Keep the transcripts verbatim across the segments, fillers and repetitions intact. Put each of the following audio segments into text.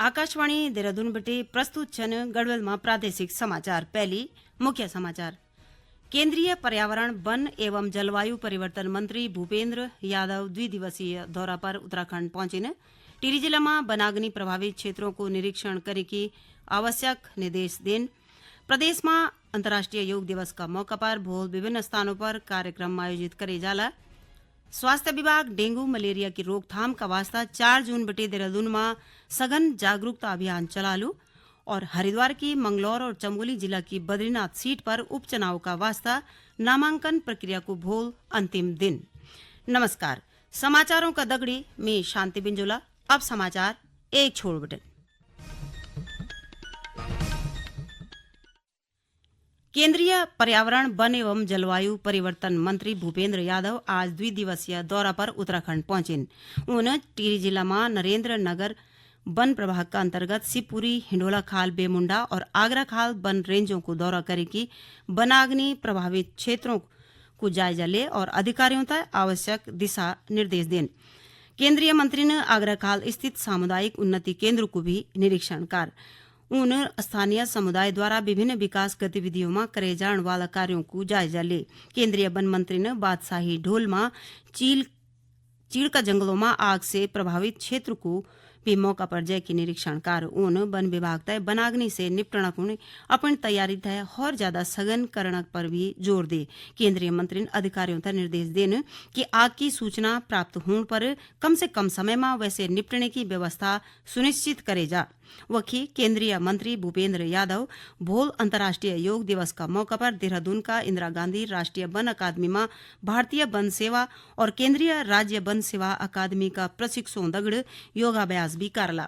आकाशवाणी देहरादून बटे प्रस्तुत छन गढ़वाल मा प्रादेशिक समाचार। पहली मुख्य समाचार। केंद्रीय पर्यावरण, वन एवं जलवायु परिवर्तन मंत्री भूपेंद्र यादव द्विदिवसीय दौरा पर उत्तराखंड पहुंचिन। टिहरी जिला मा वनाग्नि प्रभावित क्षेत्रों को निरीक्षण करे की आवश्यक निर्देश देन। प्रदेश मा अंतर्राष्ट्रीय योग दिवस का मौका पर भोल विभिन्न स्थानों पर कार्यक्रम आयोजित करे जाला। स्वास्थ्य विभाग डेंगू मलेरिया की रोकथाम का वास्ता चार जून बटे देहरादून मा सघन जागरूकता अभियान चलालू। और हरिद्वार की मंगलौर और चमोली जिला की बद्रीनाथ सीट पर उपचुनाव का वास्ता नामांकन प्रक्रिया को भोल अंतिम दिन। नमस्कार, समाचारों का दगड़ी में शांति बिंजोला। अब समाचार एक छोड़ बटन। केंद्रीय पर्यावरण, वन एवं जलवायु परिवर्तन मंत्री भूपेंद्र यादव आज द्विदिवसीय दौरा पर उत्तराखंड पहुंचेन। उन टिहरी जिला मा नरेंद्र नगर वन प्रभाग का अंतर्गत शिवपुरी, हिंडोला खाल, बेमुंडा और आगरा खाल वन रेंजों को दौरा करे की वनाग्नि प्रभावित क्षेत्रों को जायजा ले और अधिकारियों तक आवश्यक दिशा निर्देश देन। केंद्रीय मंत्री ने आगरा खाल स्थित सामुदायिक उन्नति केंद्र को भी निरीक्षण कर उन स्थानीय समुदाय द्वारा विभिन्न विकास गतिविधियों में करे जाने वाला कार्यों को जायजा ले। केंद्रीय वन मंत्री ने बादशाही ढोल मा चील चीड़ का जंगलों मा आग से प्रभावित क्षेत्र को भी मौका पर जैकी निरीक्षण कर उन वन विभाग तय वनाग्नि से निपटना कुण अपनी तैयारी तय और ज्यादा सघन करण पर भी जोर दे। केंद्रीय मंत्री ने अधिकारियों तय निर्देश देन कि आग की सूचना प्राप्त होने पर कम से कम समय में वैसे निपटने की व्यवस्था सुनिश्चित करे जा। वखी केंद्रीय मंत्री भूपेंद्र यादव भोल अंतर्राष्ट्रीय योग दिवस का मौका पर देहरादून का इंदिरा गांधी राष्ट्रीय वन अकादमी में भारतीय वन सेवा और केंद्रीय राज्य वन सेवा अकादमी का प्रशिक्षुओं दगड़ योगाभ्यास भी करला।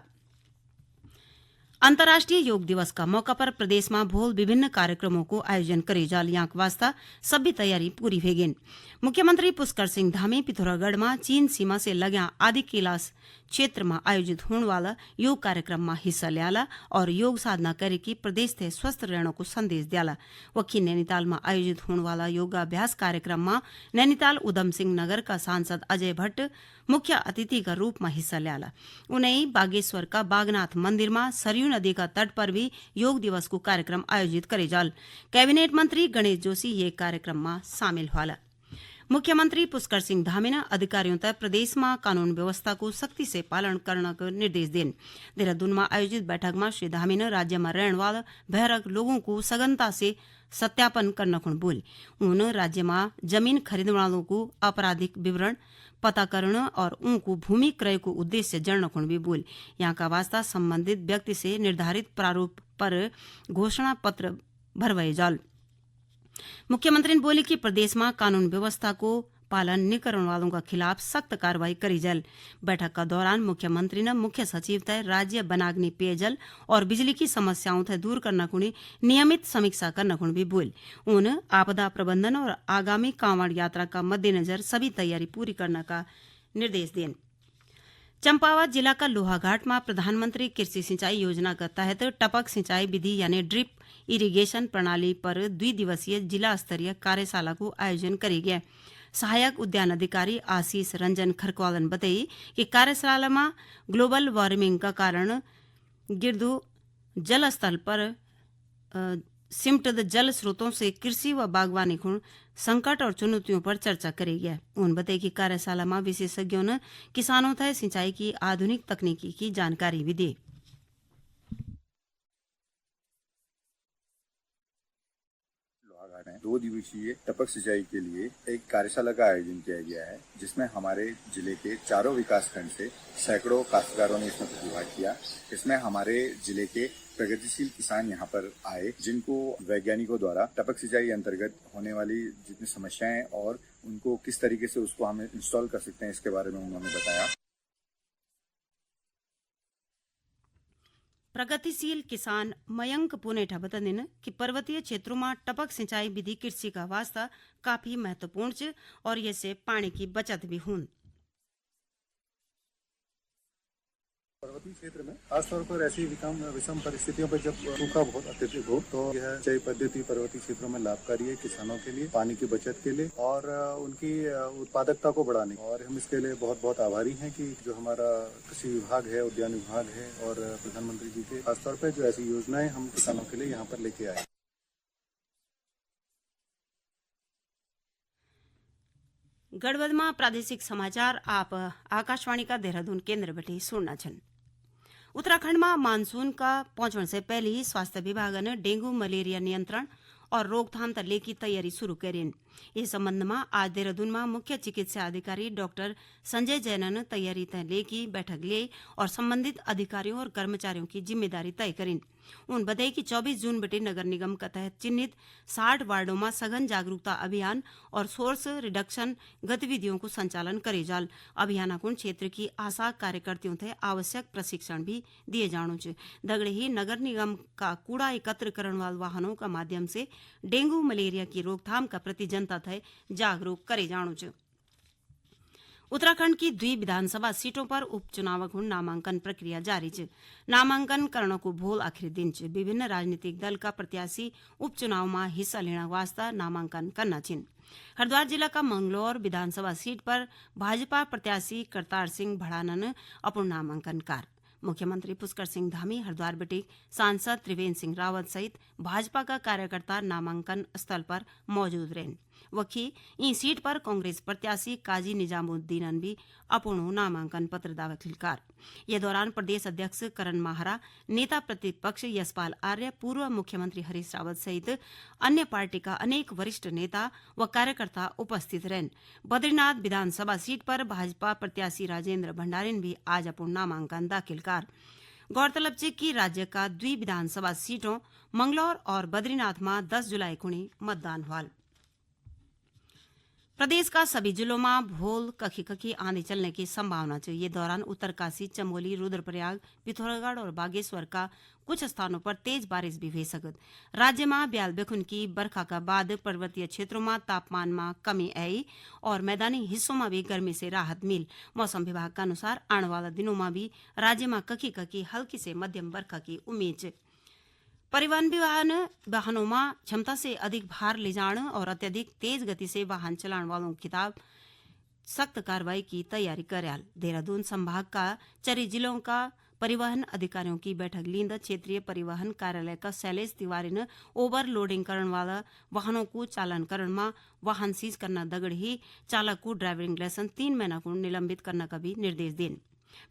अंतर्राष्ट्रीय योग दिवस का मौका पर प्रदेश में भोल विभिन्न कार्यक्रमों को आयोजन करे जाल, यांक वास्ता सभी तैयारी पूरी हुई गई। मुख्यमंत्री पुष्कर सिंह धामी पिथौरागढ़ में चीन सीमा से लग्या आदि कैलाश क्षेत्र में आयोजित होने वाला योग कार्यक्रम में हिस्सा लियाला और योग साधना करे कि प्रदेश थे स्वस्थ रहने को संदेश दियाला। वखी नैनीताल में आयोजित होने वाला योगाभ्यास कार्यक्रम में नैनीताल उधम सिंह नगर का सांसद अजय भट्ट मुख्य अतिथि का रूप में हिस्सा लियाला। उन्हें बागेश्वर का बागनाथ मंदिर में सरयू नदी का तट पर भी योग दिवस को कार्यक्रम आयोजित करे जाल। कैबिनेट मंत्री गणेश जोशी ये कार्यक्रम में शामिल हुआला। मुख्यमंत्री पुष्कर सिंह धामी ने अधिकारियों तक प्रदेश में कानून व्यवस्था को सख्ती से पालन करने का निर्देश देन। देहरादून में आयोजित बैठक में श्री धामी ने राज्य में रहने वाले बहिरंग लोगों को सघनता से सत्यापन करना खुण बोल। उन राज्य में जमीन खरीदने वालों को आपराधिक विवरण पता करण और उनको भूमि क्रय को उद्देश्य जणना खुण भी बोल। यहाँ का वास्ता संबंधित व्यक्ति से निर्धारित प्रारूप पर घोषणा पत्र भरवाए जाल। मुख्यमंत्री ने बोली कि प्रदेश में कानून व्यवस्था को पालन न करने वालों का खिलाफ सख्त कार्रवाई करी जाल। बैठक का दौरान मुख्यमंत्री ने मुख्य सचिव तय राज्य वनाग्नि, पेयजल और बिजली की समस्याओं तय दूर करना खुणी नियमित समीक्षा करना खुण भी बोल। उन आपदा प्रबंधन और आगामी कांवड़ यात्रा का मद्देनजर सभी तैयारी पूरी करने का निर्देश देन। चंपावत जिला का लोहाघाट में प्रधानमंत्री कृषि सिंचाई योजना के तहत टपक सिंचाई विधि यानी ड्रिप इरिगेशन प्रणाली पर द्विदिवसीय जिला स्तरीय कार्यशाला को आयोजन करी गया। सहायक उद्यान अधिकारी आशीष रंजन खरकवालन बताई कि कार्यशाला में ग्लोबल वार्मिंग का कारण गिरदू जल स्तर पर, अ, सिमटद जल स्रोतों से कृषि व बागवानी खुण संकट और चुनौतियों पर चर्चा करी गया। उन बताई कि कार्यशाला में विशेषज्ञों ने किसानों तक सिंचाई की आधुनिक तकनीकी की जानकारी भी दी। लोहाघाट में दो दिवसीय टपक सिंचाई के लिए एक कार्यशाला का आयोजन किया गया है, जिसमें हमारे जिले के चारों विकासखंड से सैकड़ों काश्तकारों ने इसमें प्रतिभाग किया। इसमें हमारे जिले के प्रगतिशील किसान यहाँ पर आए, जिनको वैज्ञानिकों द्वारा टपक सिंचाई अंतर्गत होने वाली जितनी समस्याएं और उनको किस तरीके से उसको हम इंस्टॉल कर सकते हैं, इसके बारे में उन्होंने बताया। प्रगतिशील किसान मयंक पुनेठा बतंदिन कि पर्वतीय क्षेत्रों में टपक सिंचाई विधि कृषि का वास्ता काफी महत्वपूर्ण च और ये से पानी की बचत भी हुन। पर्वतीय क्षेत्र में खासतौर पर ऐसी विकम विषम परिस्थितियों पर जब सूखा बहुत अत्यधिक हो, तो यह सिंचाई पद्धति पर्वतीय क्षेत्रों में लाभकारी है किसानों के लिए, पानी की बचत के लिए और अ, उनकी अ, उत्पादकता को बढ़ाने। और हम इसके लिए बहुत बहुत आभारी हैं कि जो हमारा कृषि विभाग है, उद्यान विभाग है और अ, प्रधानमंत्री जी के खासतौर पर जो ऐसी योजनाएं हम किसानों के लिए यहाँ पर लेके आए। गढ़वाल मा प्रादेशिक समाचार आप आकाशवाणी का देहरादून केंद्र बटे सुनना छन। उत्तराखंड मा मानसून का पहुंचण से पहले ही स्वास्थ्य विभागन डेंगू मलेरिया नियंत्रण और रोकथाम त लेकी तैयारी शुरू करिन। इस संबंध मा आज देहरादून मा मुख्य चिकित्सा अधिकारी डॉक्टर संजय जैनन तैयारी त लेकी बैठक लिए और संबंधित अधिकारियों और कर्मचारियों की जिम्मेदारी तय करिन। उन बताई कि चौबीस जून बटे नगर निगम का तहत चिन्हित साठ वार्डों में सघन जागरूकता अभियान और सोर्स रिडक्शन गतिविधियों को संचालन करे जाल। अभियान कुन क्षेत्र की आशा कार्यकर्तियों थे आवश्यक प्रशिक्षण भी दिए जाणु च। दगड़े ही नगर निगम का कूड़ा एकत्र करण वाल वाहनों का माध्यम से डेंगू मलेरिया की रोकथाम का प्रति जनता थे जागरूक करे जाणु च। उत्तराखंड की दुई विधानसभा सीटों पर उपचुनाव हुण नामांकन प्रक्रिया जारी च। नामांकन करण को भोल आखिरी दिन च। विभिन्न राजनीतिक दल का प्रत्याशी उपचुनाव मा हिस्सा लेणा वास्ता नामांकन करना छिन। हरिद्वार जिला का मंगलौर विधानसभा सीट पर भाजपा प्रत्याशी करतार सिंह भड़ानन अपणु नामांकन कार। मुख्यमंत्री पुष्कर सिंह धामी हरिद्वार बिटिक सांसद त्रिवेंद्र सिंह रावत सहित भाजपा का कार्यकर्ता नामांकन स्थल पर मौजूद रहन। वखी ई सीट पर कांग्रेस प्रत्याशी काजी निजामुद्दीनन भी अपणु नामांकन पत्र दाखिल कार। ये दौरान प्रदेश अध्यक्ष करण माहरा, नेता प्रतिपक्ष यशपाल आर्य, पूर्व मुख्यमंत्री हरीश रावत सहित अन्य पार्टी का अनेक वरिष्ठ नेता व कार्यकर्ता उपस्थित रहन। बद्रीनाथ विधानसभा सीट पर भाजपा प्रत्याशी राजेंद्र भंडारिन भी आज अपणु नामांकन दाखिल कार। गौरतलब च कि राज्य का दुई विधानसभा सीटों मंगलौर और बद्रीनाथ मा दस जुलाई कुणी मतदान हुआ। प्रदेश का सभी जिलों में भोल कखी कखी आंधी चलने की संभावना च। ये दौरान उत्तरकाशी, चमोली, रुद्रप्रयाग, पिथौरागढ़ और बागेश्वर का कुछ स्थानों पर तेज बारिश भी हुई सकत। राज्य में ब्याल बेखुन की बरखा का बाद पर्वतीय क्षेत्रों में तापमान में कमी आई और मैदानी हिस्सों में भी गर्मी से राहत मिल। मौसम विभाग के अनुसार आने वाला दिनों में भी राज्य में कखी कखी हल्की से मध्यम बरखा की उम्मीद च। परिवहन विभाग वाहनों में क्षमता से अधिक भार ले जाने और अत्यधिक तेज गति से वाहन चलाने वालों के खिलाफ सख्त कार्रवाई की तैयारी करयाल। देहरादून संभाग का चरी जिलों का परिवहन अधिकारियों की बैठक लींद क्षेत्रीय परिवहन कार्यालय का शैलेश तिवारी ने ओवरलोडिंग करण वाला वाहनों को चालन करण में वाहन सीज करना दगड़ ही चालक को ड्राइविंग लाइसेंस तीन महीना को निलंबित करना का भी निर्देश देन।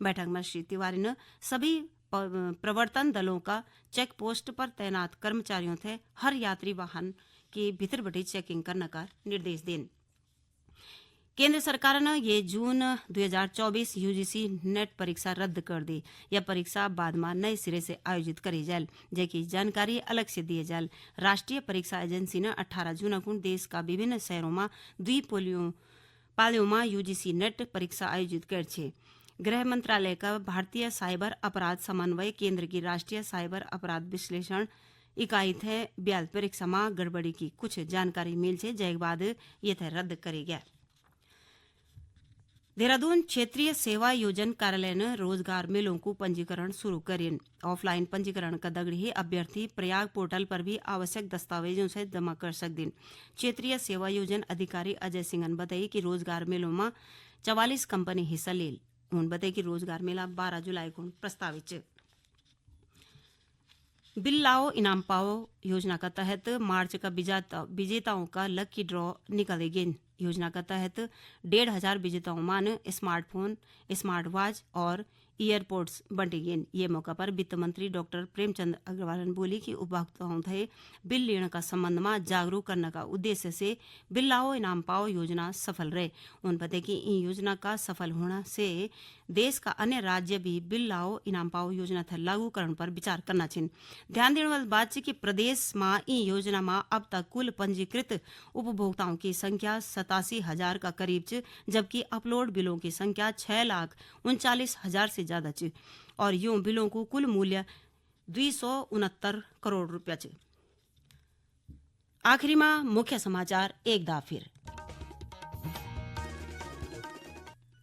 बैठक में श्री तिवारी ने सभी प- प्रवर्तन दलों का चेक पोस्ट पर तैनात कर्मचारियों थे हर यात्री वाहन के भीतर बटे चेकिंग करने का निर्देश देन। केंद्र सरकार ने ये जून दो हज़ार चौबीस यूजीसी नेट परीक्षा रद्द कर दी। यह परीक्षा बाद में नए सिरे से आयोजित करी जाए, जेकी जानकारी अलग से दिए जाए। राष्ट्रीय परीक्षा एजेंसी ने अठारह जून को देश का विभिन्न शहरों में द्वि पोलियो पालियों में यूजीसी नेट परीक्षा आयोजित कर छे। गृह मंत्रालय का भारतीय साइबर अपराध समन्वय केंद्र की राष्ट्रीय साइबर अपराध विश्लेषण इकाई थे ब्याल परीक्षा में गड़बड़ी की कुछ जानकारी मिल छे, जैक बाद ये थे रद्द करे गया। देहरादून क्षेत्रीय सेवा योजन कार्यालय ने रोजगार मेलों को पंजीकरण शुरू करें। ऑफलाइन पंजीकरण का दगड़ी ही अभ्यर्थी प्रयाग पोर्टल पर भी आवश्यक दस्तावेजों से जमा कर सकदिन। क्षेत्रीय सेवा योजन अधिकारी अजय सिंह ने बताई कि रोजगार मेलों में चवालीस कंपनी हिस्सा लेल। उन्होंने बताया कि रोजगार मेला बारह जुलाई को प्रस्तावित च। बिल लाओ इनाम पाओ योजना का तहत मार्च का विजेता, विजेताओं का लकी ड्रॉ निकाले गए। योजना का तहत डेढ़ हजार विजेताओं मान स्मार्टफोन, स्मार्ट वॉच और ईयरपोड्स बंटे गए। ये मौका पर वित्त मंत्री डॉक्टर प्रेमचंद अग्रवाल ने बोली कि उपभोक्ताओं थे बिल लेने का संबंध में जागरूक करने का उद्देश्य से बिल लाओ इनाम पाओ योजना सफल रहे। उन बताया कि इन योजना का सफल होना से देश का अन्य राज्य भी बिल लाओ इनाम पाओ योजना थे लागू करण पर विचार करना छिन। ध्यान देने वाली बात है कि प्रदेश में इन योजना में अब तक कुल पंजीकृत उपभोक्ताओं की संख्या सतासी हजार का करीब च, जबकि अपलोड बिलों की संख्या छह लाख उनचालीस हजार से ज्यादा च और यूं बिलों को कुल मूल्य दुई सौ उनहत्तर करोड़ रुपया च। आखिरी में मुख्य समाचार एक दा फिर।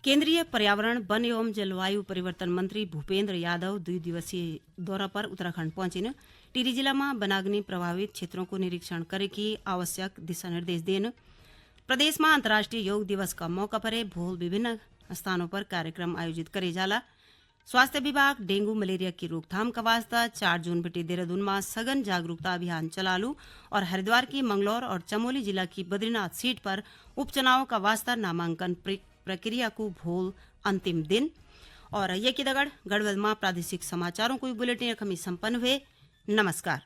केंद्रीय पर्यावरण, वन एवं जलवायु परिवर्तन मंत्री भूपेंद्र यादव द्वि दिवसीय दौरा पर उत्तराखंड पहुंचिन। टिहरी जिला में वनाग्नि प्रभावित क्षेत्रों को निरीक्षण करे की आवश्यक दिशा निर्देश देन। प्रदेश में अंतर्राष्ट्रीय योग दिवस का मौका पर भोल विभिन्न स्थानों पर कार्यक्रम आयोजित करे जाला। स्वास्थ्य विभाग डेंगू मलेरिया की रोकथाम का वास्ता चार जून बटे देहरादून में सघन जागरूकता अभियान चलालू और हरिद्वार की मंगलौर और चमोली जिला की बद्रीनाथ सीट पर उपचुनाव का वास्ता नामांकन प्र-, प्रक्रिया को भोल अंतिम दिन। और ये की दगड़ गढ़वाल में प्रादेशिक समाचारों को बुलेटिन यखमी संपन्न हुए। नमस्कार।